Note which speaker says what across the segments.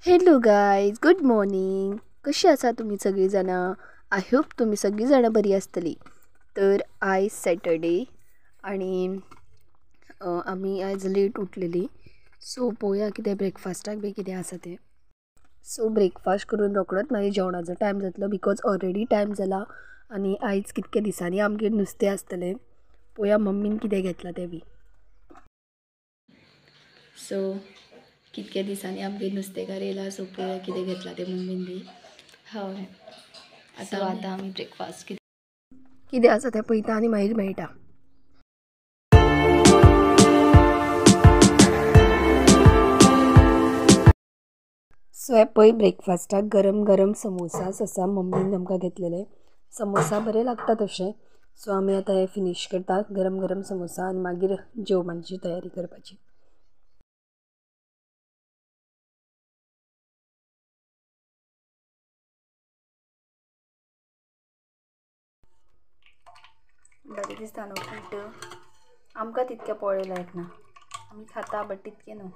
Speaker 1: Hello guys, good morning. कशी आसा तुमी सगळीं जाणां? I hope तुमी सगळीं जाणां बरी आसतली. तर आयज सॅटरडे आनी आमी आयज लेट उठलेली. सो पळोवया कितें ब्रेकफास्टाक बी कितें आसा तें. सो ब्रेकफास्ट करून रोकडोच मागीर जेवणाचो टायम जातलो, because already time जाला आनी आयज कितके दिसांनी आमगेर नुस्तें आसतलें. पळोवया मम्मीन कितें घेतलां तें बी. सो कितके दिसांनी आमगेर नुस्तेकार येयला, सो पळोवया कितें घेतलां तें मम्मीन बी. हय, आतां आतां आमी ब्रेकफास्ट कितें आसा तें पळयता आनी मागीर मेळटा. सो हे पळय ब्रेकफास्टाक गरम गरम समोसास आसा, मम्मीन आमकां घेतलेले. समोसा बरे लागता तशे. सो आमी आतां हे फिनीश करता गरम गरम समोसा आनी मागीर जेवणाची तयारी करपाची. बरें दिसता न्हू पीठ, आमकां तितकें पोळे लायक ना, आमी खाता बट तितकें न्हू.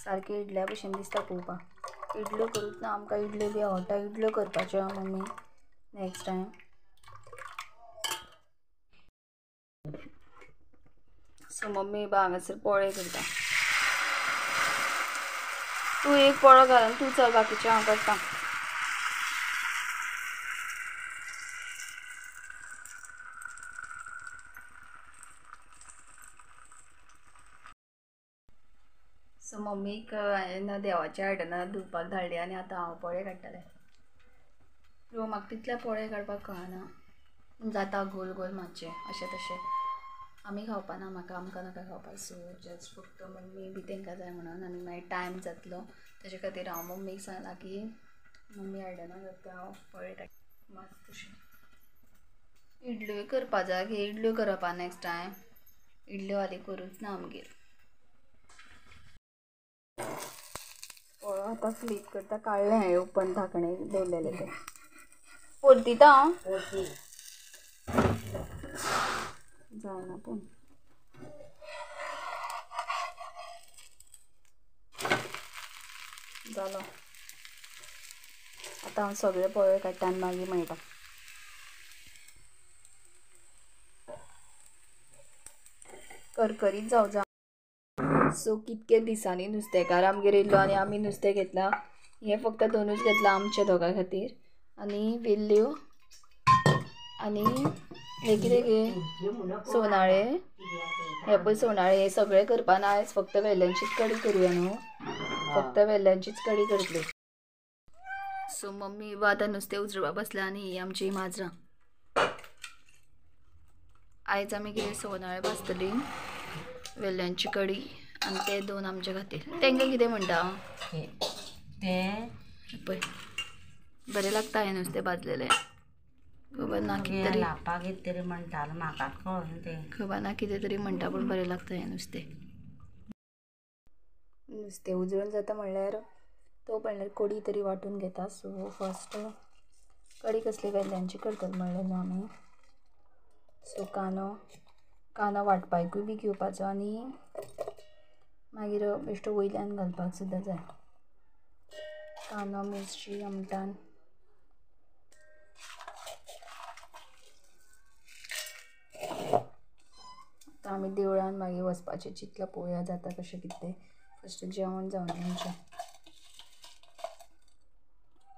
Speaker 1: सारकें इडल्या भशेन दिसता पळोवपाक. इडल्यो करूच ना, आमकां इडल्यो बी आवडटा. इडल्यो करपाच्यो आहा mummy next time. So mummy बा हांगासर पोळे करता, तूं एक पोळो घालून तूं चल, बाकीचें हांव करता. सो मम्मीक हांवें देवाच्या आयदनां धुवपाक धाडली आनी आतां हांव पोळे काडटलें. रो म्हाका तितले पोळे काडपाक कळना, जाता गोल गोल मातशें अशें तशें. आमी खावपा ना, म्हाका आमकां नाका खावपाक. सो जस्ट फक्त मम्मी बी तांकां जाय म्हणून, आनी मागीर टायम जातलो तेजे खातीर हांव मम्मीक सांगलां की मम्मी आयदनां करता, हांव पोळे काडटा. मस्त अशें इडल्योय करपा जाय, की इडल्यो करप आहा नेक्स्ट टायम. इडल्यो हालीं करूच ना आमगेर. पोळो आतां फ्लीप करता, काडलें हांवें ओपन धाकणें दवरलेलें तें. परतिता हांव जायना पूण जालो. आतां हांव सगळे पोळे काडटा आनी मागीर मेळटा. करकरीत जावं जा. सो कितके दिसांनी नुस्तेकार आमगेर येयल्लो आनी आमी नुस्तें घेतलां. हें फक्त दोनूच घेतलां आमच्या दोगां खातीर, आनी वेल्ल्यो आनी हें कितें गे सोनाळे. हे पळय सोनाळे, हे सगळें करपा ना आयज, फक्त वेल्यांचीच कडी करुया न्हू, फक्त वेल्यांचीच कडी करतली. सो मम्मी आतां नुस्तें उजळपा बसल्या आनी ही आमची माजरां. आयज आमी कितें सोनाळे भाजतली, वेल्यांची कडी आनी ते दोन आमच्या खातीर. तांकां कितें म्हणटा
Speaker 2: ते
Speaker 1: पळय बरें लागता हें नुस्तें भाजलेलें. खबर ना कितें तरी
Speaker 2: लापाक कितें तरी म्हणटालो, म्हाका कळना तें,
Speaker 1: खबर ना कितें तरी म्हणटा, पूण बरें लागता हें नुस्तें. नुस्तें उजळून जाता म्हणल्यार तो म्हणल्यार कडी तरी वांटून घेता. सो फर्स्ट कडी कसली वेल्यांची करतली म्हणलें न्हू आमी. सो कांदो कांदो वांटपाकूय बी घेवपाचो आनी मागीर बेश्टो वयल्यान घालपाक सुद्दां जाय. कांदो मिरची आमटान. आतां आमी देवळान मागीर वचपाचें चिंतलां, पळोवया जाता कशें कितें तें. फस्ट जेवण जावन आमचें.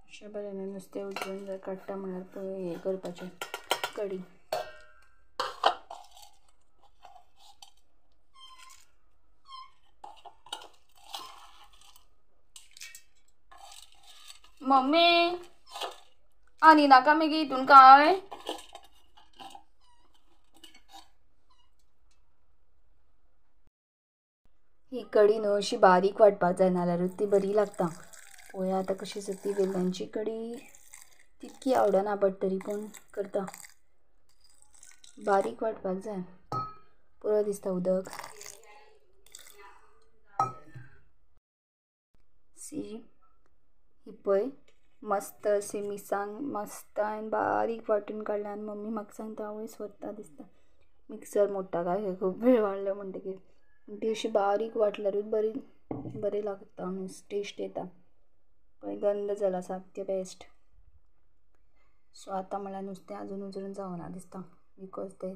Speaker 1: अशें बरें न्हू नुस्तें उजळून जर काडटा म्हणल्यार पळय हें करपाचें कडी. मम्मी आनी नाका मागीर हितून काय? ही कडी न्हू अशी बारीक वांटपाक जाय, नाल्यारूच ती बरी लागता. पळोवया आतां कशी जाता ती वेल्यांची कडी. तितकी आवडना बट तरी पूण करता. बारीक वांटपाक जाय, पुरो दिसता उदक. सी ही पळय मस्त अशी मिरसांग मस्त हांवें बारीक वांटून काडल्या आनी मम्मी म्हाका सांगता आवय स्वता दिसता मिक्सर मोडटा काय खूब वेळ वाडलो म्हणटकीर. ती अशी बारीक वांटल्यारूच बरी बरी लागता, मिन्स टेस्ट येता. पळय गंद जाला सामकें बेस्ट. सो आतां म्हणल्यार नुस्तें आजून उजरून जावना दिसता because ते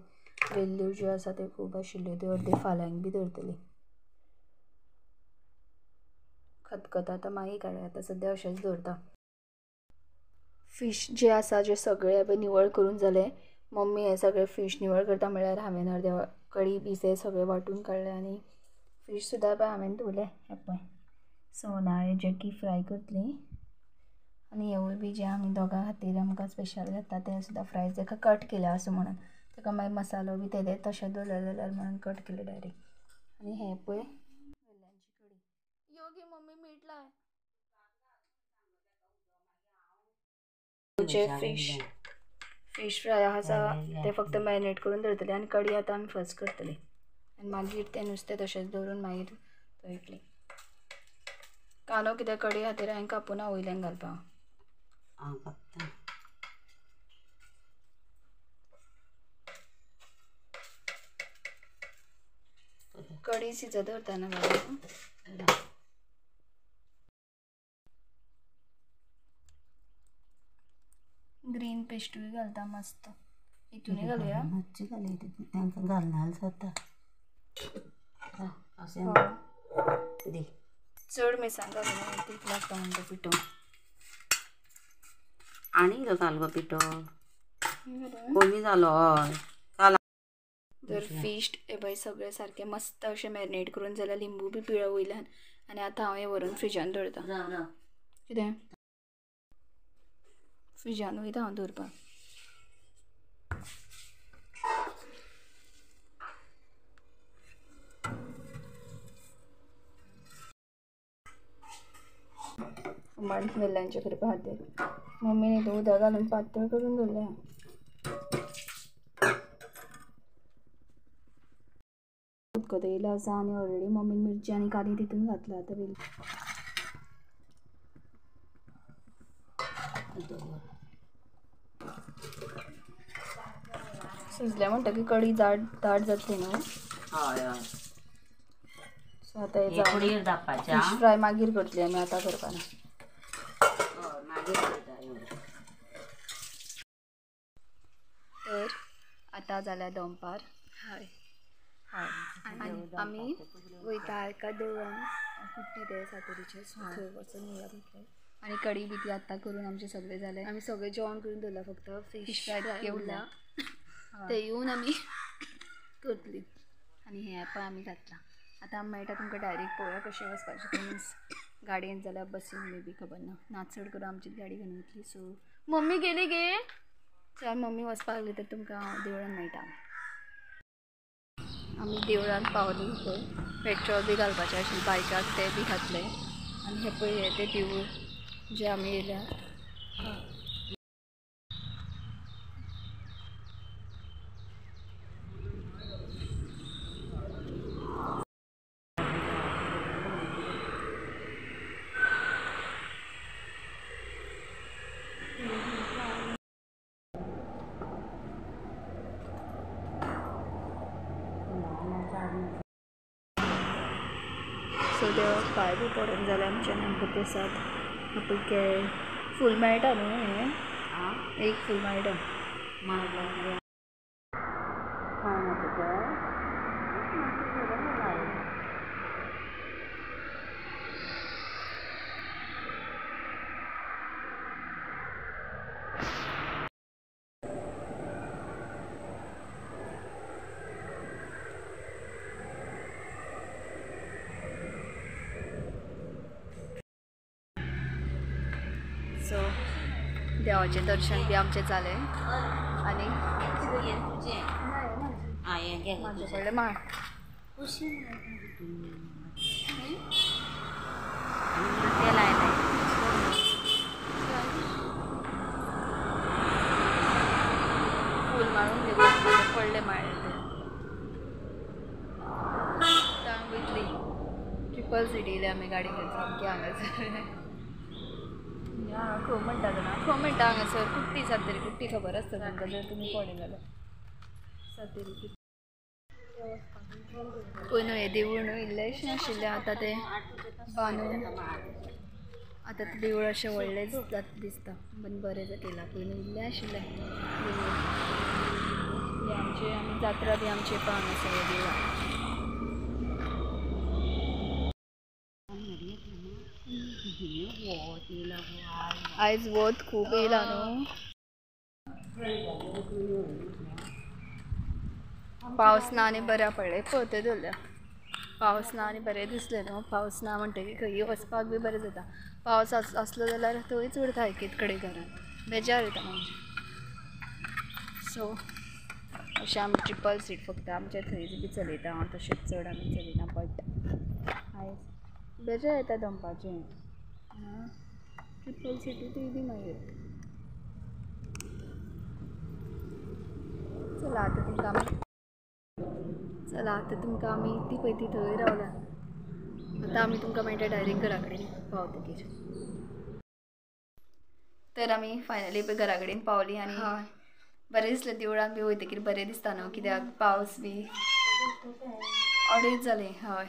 Speaker 1: वेल्ल्यो ज्यो आसा त्यो खूब आशिल्ल्यो त्यो अर्दी फाल्यांक बी दवरतली. खतखत आतां मागीर काडया, आतां सद्या अशेंच दवरता. फिश जे आसा जे सगळे पळय निवळ करून जाले. मम्मी हे सगळे फिश निवळ करता म्हळ्यार हांवें अर्दे कडी बी ते सगळे वांटून काडले आनी फिश सुद्दां पळय हांवें धुले. हे पळय सोनाळे जेकी फ्राय करतली आनी हेवूय बी जे आमी दोगां खातीर आमकां स्पेशल घेता ते सुद्दां फ्राय ताका कट केल्या असो म्हणून ताका मागीर मसालो बी तेजे तशें दवरलें जाल्यार म्हणून कट केले डायरेक्ट. आनी हे पळय वेल्ल्यांची कडी. यो गे मम्मी मीठ लाय. जे फिश फिश फ्राय आसा ते फक्त मॅरिनेट करून दवरतले आनी कडी आतां आमी फर्स्ट करतली आनी मागीर तें नुस्तें तशेंच दवरून मागीर तळटली. कांदो कित्याक कडी खातीर हांवें कापूना वयल्यान घालपाक.
Speaker 2: हांव कापता.
Speaker 1: कडी शिजत दवरतना बाबा. ग्रीन पेस्टूय घालता मस्त. हितूनय घालुया
Speaker 2: मातशी घालया तांकां घालना जाता. अशें दी
Speaker 1: चड मिरसांग घालून तीख लागता म्हणटा पिठो.
Speaker 2: आनी इल्लो घाल गो पिठो कमी जालो. हय घाल.
Speaker 1: तर फिश हे पळय सगळे सारके मस्त अशें मॅरिनेट करून जाल्यार लिंबू बी पिळ्ळा वयल्यान आनी आतां हांव हें व्हरून फ्रिजान दवरता. कितें फ्रिजान वयता हांव दवरपाक. हुमण वेल्ल्यांचे करपा खातीर मम्मीन हितून उदक घालून पातळ करून दवरलें. उदक येयलें आसा आनी ऑलरेडी मम्मीन मिरची आनी कांदे तितून घातला. आतां वेल शिजलें म्हणटकीर कडी दाट दाट जातली न्हू.
Speaker 2: हय हय.
Speaker 1: सो आतां फिश फ्राय मागीर करतली आमी, आतां करपाना. तर आतां जाल्या दनपार. हय हय. आनी आमी वयता एका देवळान कुट्टी ते सातेरीचे, सो थंय वचून येया म्हटलें. आनी कडी बी ती आतां करून आमचें सगळें जालें. आमी सगळें जेवण करून दवरलां, फक्त फिश फ्राय उरला ते येवन आमी करतली. आनी हें पळय आमी घातलां. आतां आमी मेळटा तुमकां डायरेक्ट पळोवया कशें वचपाचें तें. मिन्स गाडयेन जाल्यार बसीन मे बी खबर ना, ना चड करून आमचीच गाडी घेवन वतली. सो मम्मी गेली गे, चल मम्मी वचपाक लागली तर तुमकां हांव देवळान मेळटा. आमी देवळान पावली पळय, पेट्रोल बी घालपाचें आशिल्लें बायकाक तें बी घातलें. आनी हें पळय हें तें देवूळ जें आमी येयल्या. सो देवाक पांय बी पडून जालें आमचें. आमकां प्रसाद आपले केळें फूल मेळटा न्हू, हें एक फूल मेळटा. सो देवाचें दर्शन बी आमचें जालें. आनी म्हाजें पडलें माळ. फूल मारून गेलें, पडलें माळेर तें. आतां वयतली ट्रिपल सीट येयली आमी गाडी घेवन सामकी हांगासर. खंय म्हणटा जाणा, खंय म्हणटा हांगासर कुट्टी सातेरी. कुट्टी खबर आसता तुमकां जर तुमी कोणी जाल्यार सातेरी कुट्टी. पळय न्हू हें देवूळ न्हू इल्लेंशें आशिल्लें, आतां तें बांदून आतां तें देवूळ अशें व्हडलें दिसता पण बरें केलां. पयलीं इल्लें आशिल्लें. आमचे आमी जात्रा बी आमचे पान आसा ह्या देवळान. आयज वत खूब येयला न्हू. पावस ना आनी बऱ्या पडलें पळय दवरल्या. पावस ना आनी बरें दिसलें न्हू. पावस ना म्हणटकीर खंय वचपाक बी बरें जाता. पावस आसलो जाल्यार थंयच उरता एकेच कडेन घरान बेजार येता मागीर. सो अशें आमी ट्रिपल सीट फक्त आमच्या थंयच बी चलयता हांव, तशेंच चड आमी चलयना. बट आयज बेजार येता दनपारचें. ट्रिपल सिटूच येयली मागीर. चला आतां तुमकां आमी चला आतां तुमकां आमी ती पळय ती थंय रावल्या. आतां आमी तुमकां मेळटा डायरेक्ट घरा कडेन पावतकीर. तर आमी फायनली पळय घरा कडेन पावली आनी बरें दिसलें. देवळान बी वयतकीर बरें दिसता न्हू, कित्याक पावस बी अडेच जालें. हय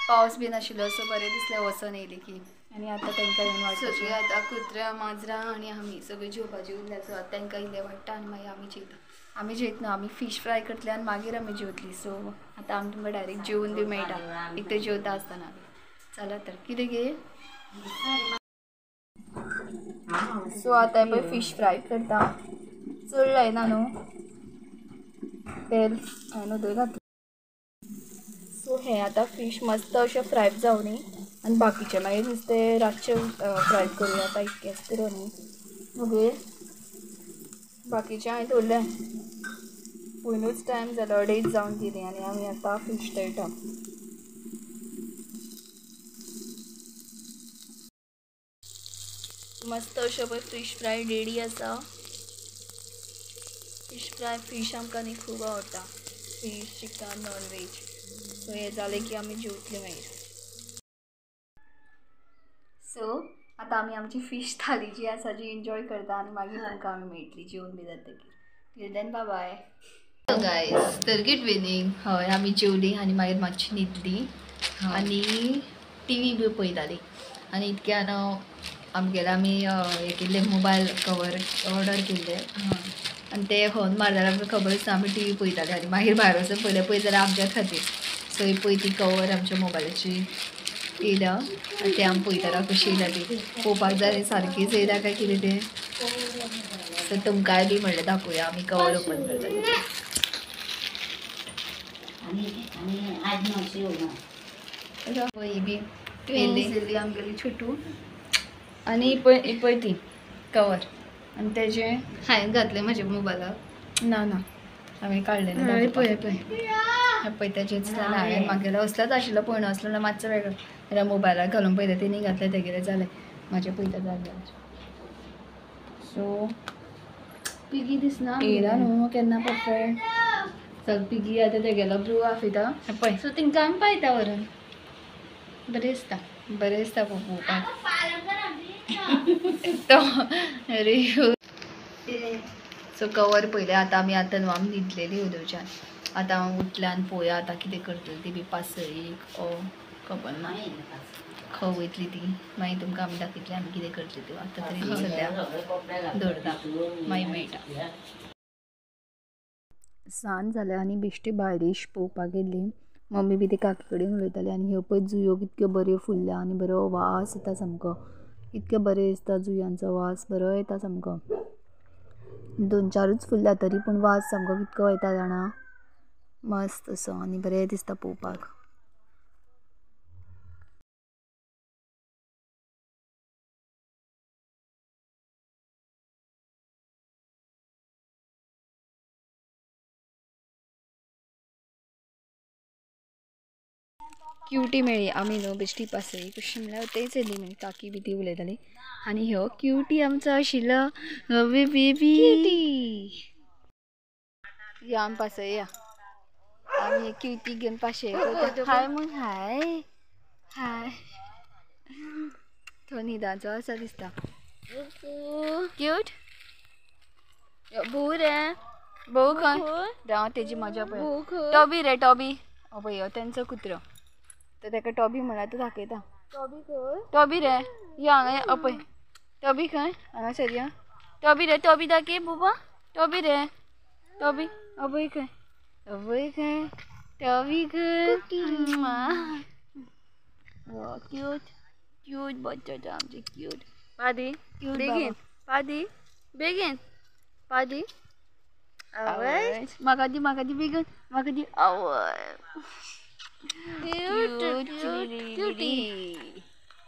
Speaker 1: पावस बी नाशिल्लो सो बरें दिसलें वचोन येयलें की. आनी आतां तांकां येवन वाडटा सगळीं. आतां कुत्र्या माजरां आनी आमी सगळीं जेवपाची उरल्या. सो आतां तांकां इल्लें वाडटा आनी मागीर आमी जेयता. आमी जेयतना आमी फीश फ्राय करतले आनी मागीर आमी जेवतली. सो आतां आमी तुमकां डायरेक्ट जेवन बी मेळटा एक तर जेवता आसतना. चला तर कितें गे. सो आतां पळय फीश फ्राय करता. चड लायना न्हू तेल हांवें उदक घातलें. सो हें आतां फीश मस्त अशें फ्राय जावं न्ही आनी बाकीचें मागीर नुस्तें रातचें फ्राय करूया. आतां इतकेंच पुरो न्ही. ओके बाकीचें हांवें दवरलें. पयनूच टायम जालो 2.5 जावन गेली आनी आमी आतां फीश तळटा. मस्त अशें पळय फीश फ्राय रेडी आसा. फीश फ्राय फीश आमकां न्ही खूब आवडटा. Fish chicken non veg. So हें जालें की आमी जेवतली मागीर. सो आतां आमी आमची फीश थाली जी आसा जी एन्जॉय करता आनी मागीर तुमकां आमी मेळटली जेवन बी जातकीर. Till then bye bye. Guys तर गुड इवनिंग. हय आमी जेवली आनी मागीर मातशी न्हिदली आनी टीवी बी पळयताली. आनी इतक्यान आमगेले आमी हें केल्लें मोबायल कवर ऑर्डर केल्लें आनी ते हॉर्न मारता जाल्यार आमकां खबरच ना. आमी टीवी पळयताले आनी मागीर भायर वचून पळयलें पळय जाल्यार आमच्याच खातीर. सो ही पळय ती कवर आमच्या मोबायलाची येयल्या आनी ते आमी पळयतना कशी येयल्या ती पळोवपाक जाय सारकीच येयल्या काय कितें तें. सो तुमकांय बी म्हणलें दाखोवया आमी कवर ओपन करता. ही बी येयल्ली आमगेली छोटू आनी पळय पळय ती कवर आनी तेजें हांवें घातलें म्हज्या मोबायलाक. ना ना हांवें काडलें ना. पळय पळय पळय तेजेंच जालें. हांवें म्हागेलो असलोच आशिल्लो पयलो आसलो ना मातसो वेगळो. जाल्यार मोबायलाक घालून पळयता तेणी घातलें तेगेलें जालें म्हाजें पळयता जालें. सो पिगी दिसना येयला न्हू केन्ना परफेक्ट. चल पिगी आतां तेगेलो ब्लू आफयता पळय. सो तेंकां आमी पळयता व्हरून बरें दिसता. बरें दिसता पळोवपाक तो अरे. सो कवर पळयलें आतां आमी आतां न्हू आमी न्हिदलेली उदोवच्यान. आतां हांव उठल्यान आनी पळोवया आतां कितें करतली ती बी पासयेक ओ खबर ना खंय वयतली ती. मागीर तुमकां आमी दाखयतली आमी कितें करतली ती. आतां तरी सद्या दवरता मागीर मेळटा. सांज जाल्या आनी बेश्टी भायर पळोवपाक गेल्ली. मम्मी बी ती काकी कडेन उलयताली आनी ह्यो पळय जुयो कितक्यो बऱ्यो फुल्ल्या आनी बरो वास येता सामको. इतकें बरें दिसता जुयांचो वास बरो येता सामको. 2-4च फुल्ल्या तरी पूण वास सामको कितको येता जाणा मस्त असो आनी बरें दिसता पळोवपाक. क्युटी मेळ्ळी आमी न्हू बेश्टी पासयेक कशी म्हणल्यार तेच येयली न्हू काकी बी ती उलयताली. आनी ह्यो क्युटी आमचो आशिल्लो बेबी. या आमी पासय या आमी क्युटी घेवन पासयेक. हाय म्हण हाय हाय. तो न्हिदाचो आसा दिसता. क्यूट भू रे भोव खंय राव तेजी मजा पळय. टॉबी रे टॉबी पळय हो तेंचो कुत्रो. तर तेका टॉबी म्हणल्यार तो दाखयता. टॉबी रे यो हांगा अपय टॉबी खंय हांगासर यो टॉबी रे टॉबी दाखय बुबा टॉबी रे टॉबी अबय खंय अबय खंय टॉबी खंय क्यूट क्यूट बच्चो आमचे क्यूट पादी बेगीन पादी बेगीन पादी आवय म्हाका दी बेगीन म्हाका दी आवय क्यूटी.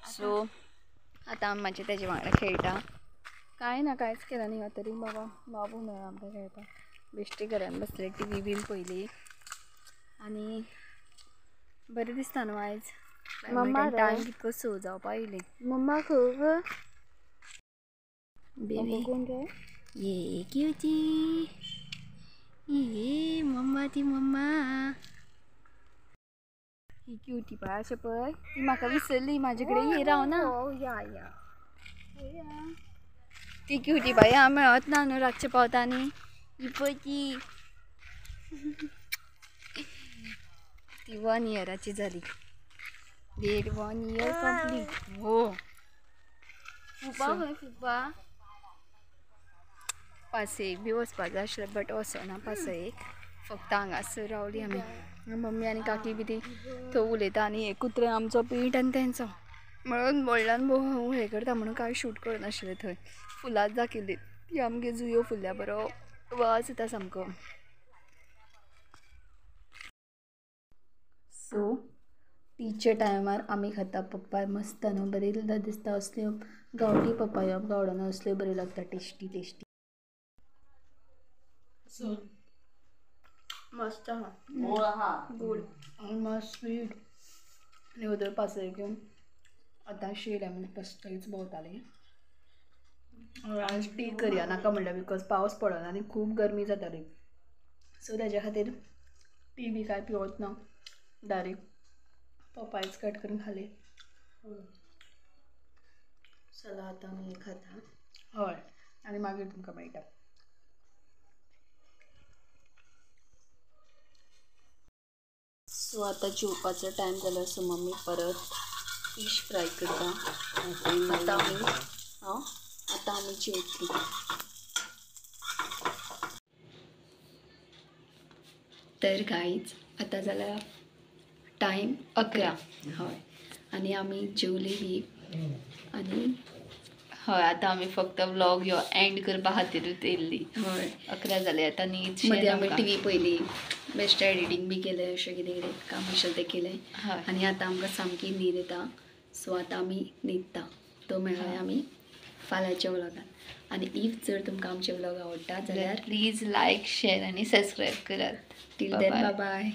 Speaker 1: सो आतां आमी मातशें तेजे वांगडा खेळटा. कांय ना कांयच केलें न्ही तरी बाबा बाबू मेळ्ळो आमकां खेळपाक. बेश्टी घरान बसले टीवी बीन पयली आनी बरें दिसता न्हू आयज. मम्मा टायम कितको 6 जावपा येयली. मम्मा खंय बेबी ये क्यूटी ये मम्मा ती मम्मा ही क्यूटी पळय अशें पळय ती म्हाका विसरली म्हाजे कडेन ये रावना. ती क्यूटी बाई हांव मेळत ना न्हू रातचे पावता न्ही. ही पळय ती ती 1 इयराची जाली. 1.5 1 इयर कंप्लीट. हो फुपा खंय फुपा पासयेक बी वचपा जाय आशिल्लें बट वचना पासयेक फक्त हांगासर रावली आमी. मम्मी आनी काकी बी ती थंय उलयता आनी एक कुत्रे आमचो पीठ आनी तेंचो म्हणून व्हडल्यान हें करता म्हणून कांय शूट करनाशिल्लें. थंय फुलांच दाखयली ती आमगे जुयो फुल्ल्या बरो वास येता सामको. सो टीच्या टायमार आमी खाता पप्पाय मस्त न्हू बरी दिसता. असल्यो गांवठी पप्पायो आमकां आवडना असल्यो बऱ्यो लागता टेस्टी टेस्टी. सो मस्त आहा गोड आहा गोड मस्त स्वीट. आनी उदक पासय घेवन आतां येयल्या आमी थंयच भोंवताली. आज टी करया नाका म्हणल्यार because पावस पडना आनी खूब गरमी जाताली. सो तेज्या खातीर टी बी कांय पिवत ना डायरेक्ट पपायच कट करून खाली.
Speaker 2: चला आतां आमी खाता.
Speaker 1: हय आनी मागीर तुमकां मेळटा. सो आतां जेवपाचो टायम जालो. सो मम्मी परत फीश फ्राय करता. आतां आमी आतां आमी जेवतली. तर गायज आतां जाला टायम 11. हय आनी आमी जेवली बी आनी
Speaker 3: हय आतां आमी फक्त व्लॉग ह्यो एंड करपा खातीरूच येयल्ली.
Speaker 1: हय
Speaker 3: 11 जाले आतां न्हीद.
Speaker 1: मदीं आमी टीवी पयली बेश्टें एडिटींग बी केलें अशें कितें कितें काम आशिल्लें तें केलें. आनी आतां आमकां सामकी न्हीद येता. सो आतां आमी न्हिदता. तो मेळया आमी फाल्यांच्या व्लॉगान. आनी if जर तुमकां आमचे व्लॉग आवडटा जाल्यार
Speaker 3: प्लीज लायक शेर आनी सबस्क्रायब करात.
Speaker 1: Till then bye.